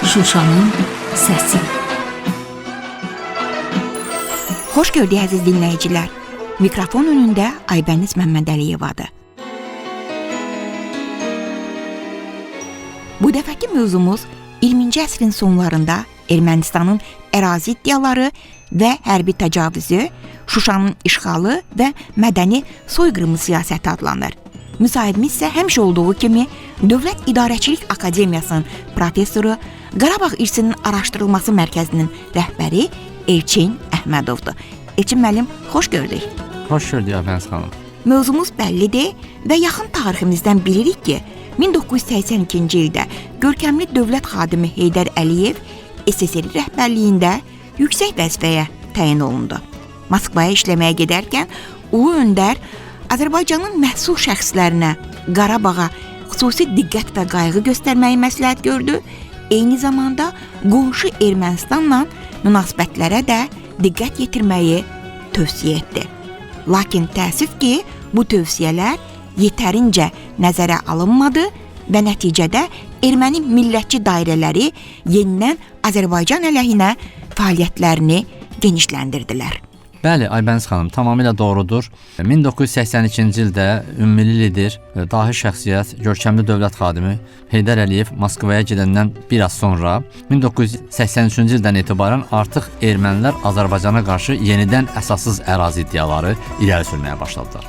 Şuşanın səsi. Xoş gördük əziz dinləyicilər. Mikrofon önündə Aybəniz Məmmədəliyevadır. Bu dəfəki mövzumuz 20-ci əsrin sonlarında Ermənistanın ərazi iddiaları və hərbi təcavüzü, Şuşanın işğalı və mədəni soyqırımı siyasəti adlanır. Müsahibimiz isə həmişə olduğu kimi Dövlət İdarəçilik Akademiyasının professoru, Qarabağ irsinin araşdırılması mərkəzinin rəhbəri Elçin Əhmədovdur. Elçin müəllim, xoş gördük. Xoş gördük Aybəniz xanım. Mövzumuz bəllidir və yaxın tariximizdən bilirik ki, 1982-ci ildə görkəmli dövlət xadimi Heydər Əliyev SSR rəhbərliyində yüksək vəzifəyə təyin olundu. Moskvaya işləməyə gedərkən Ulu Öndər Azərbaycanın məhsul şəxslərinə Qarabağa xüsusi diqqət və qayğı göstərməyi məsləhət gördü. Eyni zamanda qonşu Ermənistanla münasibətlərə də diqqət yetirməyi tövsiyə etdi. Lakin təəssüf ki, bu tövsiyələr yetərincə nəzərə alınmadı və nəticədə erməni millətçi dairələri yenidən Azərbaycan əleyhinə fəaliyyətlərini genişləndirdilər. Bəli, Aybəniz xanım, tamamilə doğrudur. 1982-ci ildə ümummilli lider, dahi şəxsiyyət, görkəmli dövlət xadimi Heydər Əliyev Moskvaya gedəndən biraz sonra 1983-cü ildən etibarən artıq ermənilər Azərbaycana qarşı yenidən əsassız ərazi iddiaları irəli sürməyə başladılar.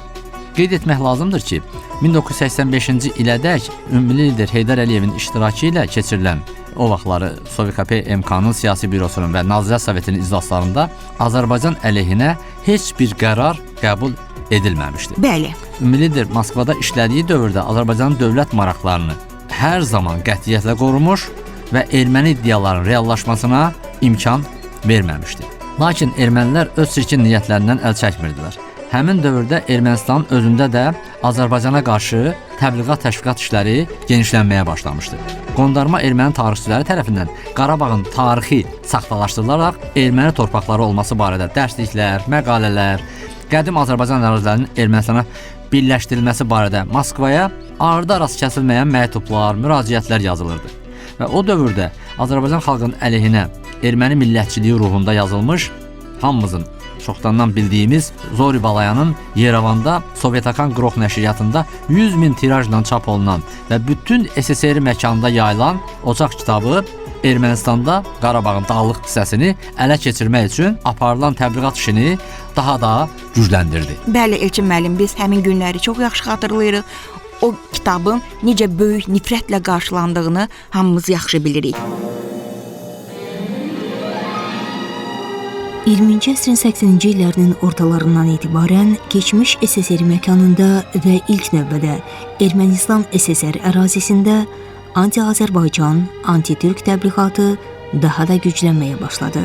Qeyd etmək lazımdır ki, 1985-ci ilədək ümummilli lider Heydər Əliyevin iştirakı ilə keçirilən o vaxtları Sovet MK-nın siyasi bürosunun və Nazirlər Sovetinin iclaslarında Azərbaycan əleyhinə heç bir qərar qəbul edilməmişdi. Bəli. Ümummilli lider Moskvada işlədiyi dövrdə Azərbaycanın dövlət maraqlarını hər zaman qətiyyətlə qorumuş və erməni iddialarının reallaşmasına imkan verməmişdi. Lakin ermənilər öz çirkin niyyətlərindən əl çəkmirdilər. Həmin dövrdə Ermənistanın özündə də Azərbaycana qarşı təbliğat təşviqat işləri genişlənməyə başlamışdı. Qondarma erməni tarixçiləri tərəfindən Qarabağın tarixi saxtalaşdırılaraq erməni torpaqları olması barədə dərsliklər, məqalələr, qədim Azərbaycan ərazilərinin Ermənistana birləşdirilməsi barədə Moskvaya ardı-arası kəsilməyən məktublar, müraciətlər yazılırdı. Və o dövrdə Azərbaycan xalqının əleyhinə erməni millətçiliyi ruhunda yazılmış hamımızın çoxdandan bildiyimiz Zori Balayanın Yerevanda Sovet Akan Qrox nəşriyyatında 100 min tirajla çap olunan və bütün SSR məkanında yayılan Ocaq kitabı Ermənistanda Qarabağın dağlıq hissəsini ələ keçirmək üçün aparılan təbliğat işini daha da gücləndirdi. Bəli, Elçin müəllim, biz həmin günləri çox yaxşı xatırlayırıq. O kitabın necə böyük nifrətlə qarşılandığını hamımız yaxşı bilirik. 20-ci əsrin 80-ci illərinin ortalarından etibarən keçmiş SSR məkanında və ilk növbədə Ermənistan SSR ərazisində anti-Azərbaycan, anti-Türk təbliğatı daha da güclənməyə başladı.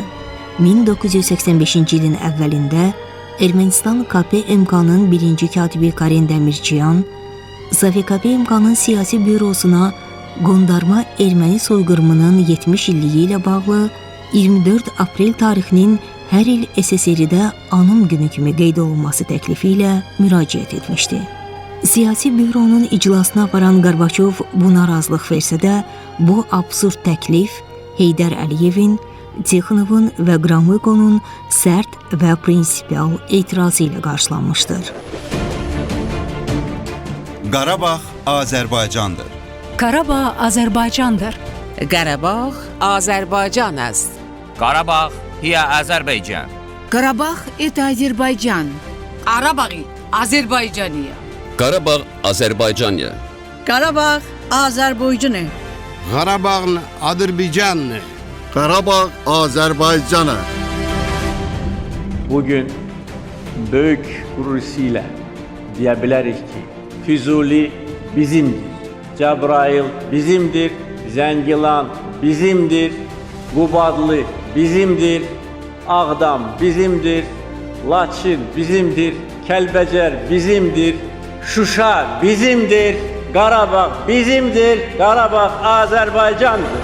1985-ci ilin əvvəlində Ermənistan KP MK-nın birinci katibi Karen Dəmirçiyan SVKP MK-nın siyasi bürosuna qondarma erməni soyqırımının 70 illiyi ilə bağlı 24 aprel tarixinin hər il SSR-də anım günü kimi qeyd olunması təklifi ilə müraciət etmişdi. Siyasi büronun iclasına aparan Qorbaçov buna razılıq versə də, bu absurd təklif Heydər Əliyevin, Tixonovun və Qramıkonun sərt və prinsipial etirazı ilə qarşılanmışdır. Qarabağ Azərbaycandır. Qarabağ Azərbaycandır. Qarabağ Azərbaycan است. Qarabağ hiya Azərbaycan. Карабах – это Азербайджан. Qarabağı Azərbaycaniya. Qarabağ Azərbaycanya. Карабах – Azerbaycanı. Qarabağ Azərbaycanı. Qarabağ Azərbaycanı. Bugün böyük gurur hissiyle diyebiliriz ki Füzuli bizimdir, Cəbrayıl bizimdir, Zəngilan bizimdir, Qubadlı bizimdir, Ağdam bizimdir, Laçın bizimdir, Kəlbəcər bizimdir, Şuşa bizimdir, Qarabağ bizimdir, Qarabağ Azərbaycandır.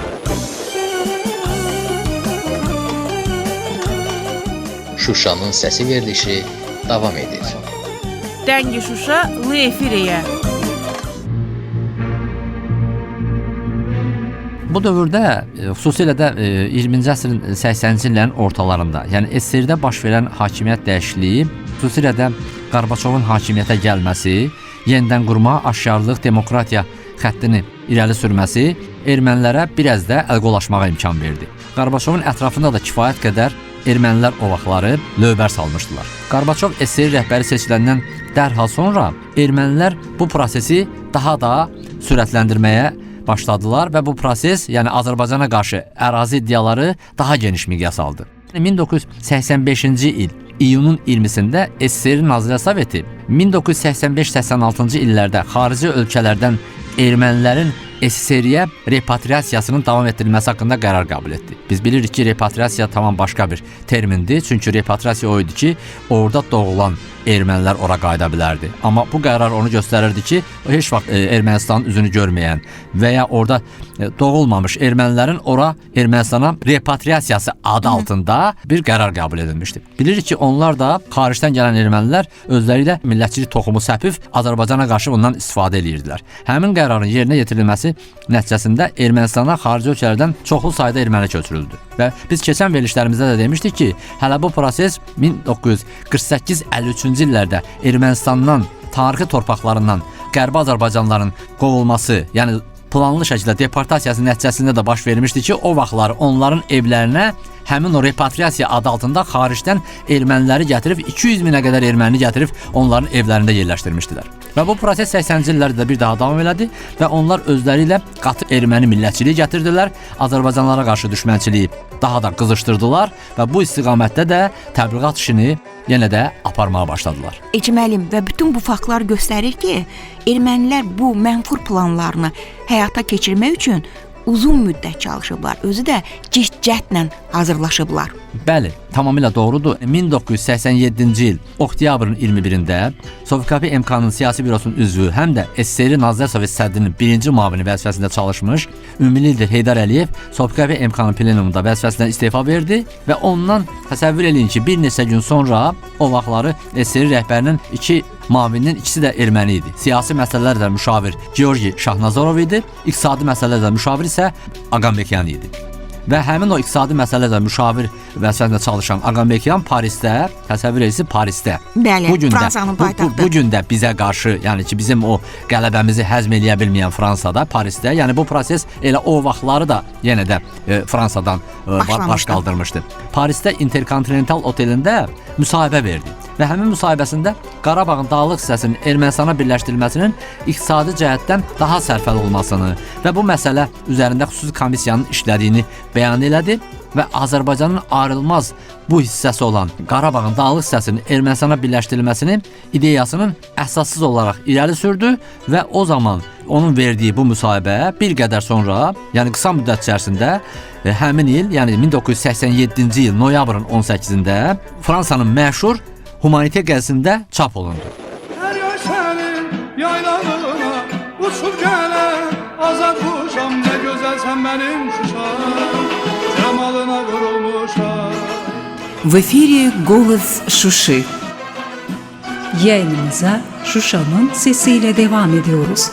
Şuşanın səsi verilişi davam edir. Dəngi Şuşa L efiriyə. Bu dövrdə, xüsusilə də 20-ci əsrin 80-ci illərin ortalarında, yəni SSR-də baş verən hakimiyyət dəyişikliyi, xüsusilə də Qarbaçovun hakimiyyətə gəlməsi, yenidən qurma, aşkarlıq, demokratiya xəttini irəli sürməsi ermənilərə biraz da əlqolaşmağa imkan verdi. Qarbaçovun ətrafında da kifayət qədər ermənilər o vaxtları lövbər salmışdılar. Qarbaçov SSR rəhbəri seçiləndən dərhal sonra ermənilər bu prosesi daha da sürətləndirməyə başladılar və bu proses, yəni Azərbaycana qarşı ərazi iddiaları daha geniş miqyas aldı. 1985-ci il iyunun 20-sində SSR Nazirlər Soveti 1985-86-cı illərdə xarici ölkələrdən ermənilərin SSR-yə repatriasiyasının davam etdirilməsi haqqında qərar qəbul etdi. Biz bilirik ki, repatriasiya tamam başqa bir termindir. Çünki repatriasiya o idi ki, orada doğulan ermənilər ora qayıda bilərdi. Amma bu qərar onu göstərirdi ki, heç vaxt Ermənistanın üzünü görməyən və ya orada doğulmamış ermənilərin ora Ermənistana repatriasiyası adı altında bir qərar qəbul edilmişdi. Bilirik ki, onlar da xaricdən gələn ermənilər özləri ilə millətçilik toxumu səpib Azərbaycana qarşı bundan istifadə edirdilər. Həmin qərarın yerinə yetirilməsi nəticəsində Ermənistana xarici ölkələrdən çoxlu sayda erməni köçürüldü. Və biz keçən verilişlərimizdə də demişdik ki, hələ bu proses 1948-53-cü illərdə Ermənistandan, tarixi torpaqlarından Qərbi Azərbaycanlıların qovulması, yəni planlı şəkildə deportasiyası nəticəsində də baş vermişdi ki, o vaxtlar onların evlərinə həmin o repatriasiya adı altında xaricdən erməniləri gətirib 200 minə qədər erməni gətirib onların evlərində yerləşdirmişdilər. Və bu proses 80-ci illərdə də bir daha davam elədi və onlar özləri ilə qatı erməni millətçiliyi gətirdilər, Azərbaycanlara qarşı düşmənçiliyi daha da qızışdırdılar və bu istiqamətdə də təbliğat işini yenə də aparmağa başladılar. Eci müəllim, və bütün bu faktlar göstərir ki, ermənilər bu mənfur planlarını həyata keçirmək üçün uzun müddət çalışıblar, özü də cəhdlə hazırlaşıblar. Bəli, tamamilə doğrudur. 1987-ci il oktyabrın 21-də Sov.KP MK-nın siyasi bürosunun üzvü, həm də SSR Nazirlər Soveti sədrinin birinci müavini vəzifəsində çalışmış ümumi lider Heydər Əliyev Sov.KP MK-nın plenumunda vəzifəsindən istefa verdi və ondan təsəvvür eləyin ki, bir neçə gün sonra o vaxtları SSR rəhbərinin iki müavininin ikisi də erməni idi. Siyasi məsələlərlə müşavir Georgi Şahnazarov idi, iqtisadi məsələlərlə müşavir isə Aqambekyan idi. Və həmin o iqtisadi məsələlərlə müşavir vəzifəsində çalışan Aqambekyan Parisdə, təsəvvür edirsiniz, Parisdə. Bəli, Fransanın paytaxtı. Bu gün də bizə qarşı, yəni ki, bizim o qələbəmizi həzm eləyə bilməyən Fransada, Parisdə, yəni bu proses elə o vaxtları da yenə də Fransadan baş qaldırmışdı. Parisdə Interkontinental otelində müsahibə verdi və həmin müsahibəsində Qarabağın dağlıq hissəsinin Ermənistana birləşdirilməsinin iqtisadi cəhətdən daha sərfəli olmasını və bu məsələ üzərində xüsusi komissiyanın işlədiyini bəyan elədi və Azərbaycanın ayrılmaz bu hissəsi olan Qarabağın dağlıq hissəsinin Ermənistana birləşdirilməsinin ideyasının əsassız olaraq irəli sürdü və o zaman onun verdiyi bu müsahibə bir qədər sonra, yəni qısa müddət içərisində həmin il, yəni 1987-ci il noyabrın 18-də Fransanın məşhur Humanite qəzetində çap olundu. Hər yay sənin yaylağına uçub gələn azad quşam, nə gözəlsən mənim Şuşam, camalına vurulmuşam. В эфире «Голос Şuşi». Yayınımıza Şuşa'nın sesiyle devam ediyoruz.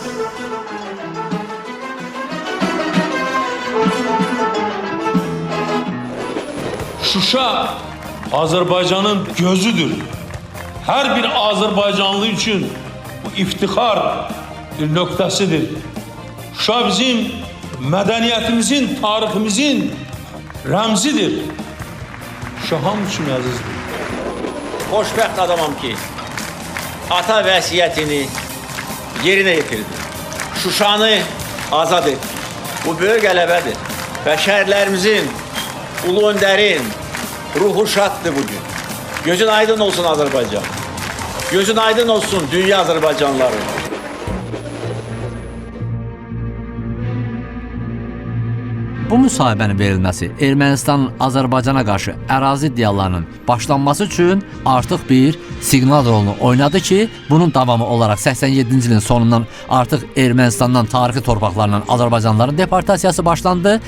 Şuşa Azərbaycanın gözüdür. Hər bir Azərbaycanlı üçün bu iftixar bir nöqtəsidir. Şuşa bizim mədəniyyətimizin, tariximizin rəmzidir. Şuşa hamı üçün əzizdir. Xoşbəxt adamam ki, ata vəsiyyətini yerinə yetirdi. Şuşanı azad etdi. Bu böyük qələbədir və şəhərlərimizin, Ulu Öndərin ruhu şaddır bugün. Gözün aydın olsun Azərbaycan. Gözün aydın olsun dünya Azərbaycanlıları. Bu müsahibənin verilməsi Ermənistanın Azərbaycana qarşı ərazi iddialarının başlanması üçün artıq bir siqnal rolunu oynadı ki, bunun davamı olaraq 87-ci ilin sonundan artıq Ermənistandan tarixi torpaqlarından Azərbaycanlıların deportasiyası başlandı.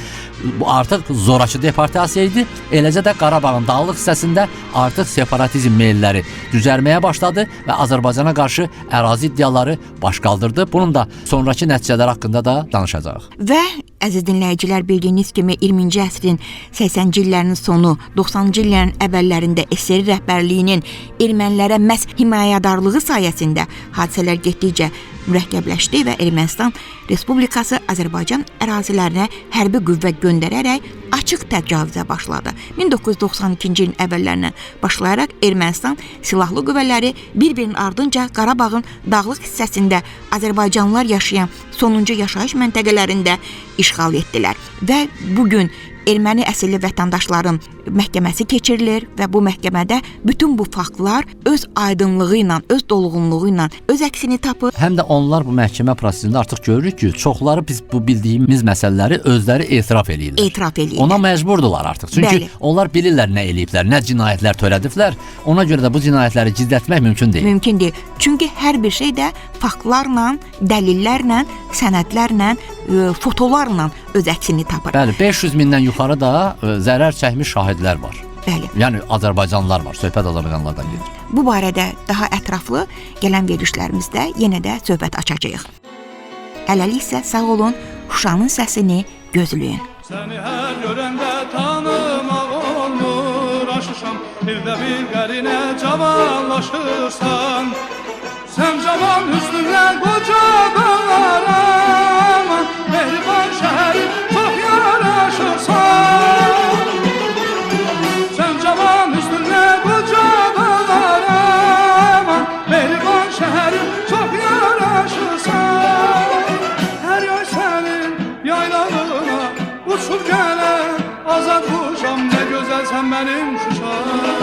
Bu artıq zorakı deportasiya idi. Eləcə də Qarabağın dağlıq hissəsində artıq separatizm meyilləri düzəlməyə başladı və Azərbaycana qarşı ərazi iddiaları baş qaldırdı. Bunun da sonrakı nəticələri haqqında da danışacağıq. Və Əziz dinləyicilər, bildiyiniz kimi 20-ci əsrin 80-ci illərinin sonu, 90-cı illərin əvvəllərində SSR rəhbərliyinin ermənilərə məhz himayədarlığı sayəsində hadisələr getdikcə mürəkkəbləşdi və Ermənistan Respublikası Azərbaycan ərazilərinə hərbi qüvvə göndərərək açıq təcavüzə başladı. 1992-ci ilin əvvəllərindən başlayaraq Ermənistan silahlı qüvvələri bir-birinin ardınca Qarabağın dağlıq hissəsində azərbaycanlılar yaşayan sonuncu yaşayış məntəqələrində işğal etdilər və bu gün erməni əsilli vətəndaşların məhkəməsi keçirilir və bu məhkəmədə bütün bu faktlar öz aydınlığı ilə, öz dolğunluğu ilə öz əksini tapır. Həm də onlar bu məhkəmə prosesində artıq görürük ki, çoxları biz bu bildiyimiz məsələləri özləri etiraf eləyirlər. Etiraf eləyirlər. Ona məcburdular artıq. Çünki Bəli. Onlar bilirlər nə eləyiblər, nə cinayətlər törədiblər. Ona görə də bu cinayətləri gizlətmək mümkün deyil. Mümkün deyil. Çünki hər bir şey də faktlarla, dəlillərlə, sənədlərlə, fotolarla öz əksini tapır. Bəli, 500 mindən yuxarı da zərər çəkmiş şahidlər var. Bəli. Yəni azərbaycanlılar var, söhbət azərbaycanlılardan gedir. Bu barədə daha ətraflı gələn verilişlərimizdə yenə də söhbət açacağıq. Hələlik isə sağ olun, Şuşanın səsini gözləyin. Səni hər görəndə tanımaq olmur, aşışam, ildə bir qərinə cavanlaşırsan. Sən cavan hüsnünlə qoca dağlara, mehriban şəhərim çox yaraşırsan. Sən cavan hüsnünlə qoca dağlara, mehriban şəhərim çox yaraşırsan. Hər yay sənin yaylağına uçub gələn azad quşam, nə gözəlsən mənim Şuşam.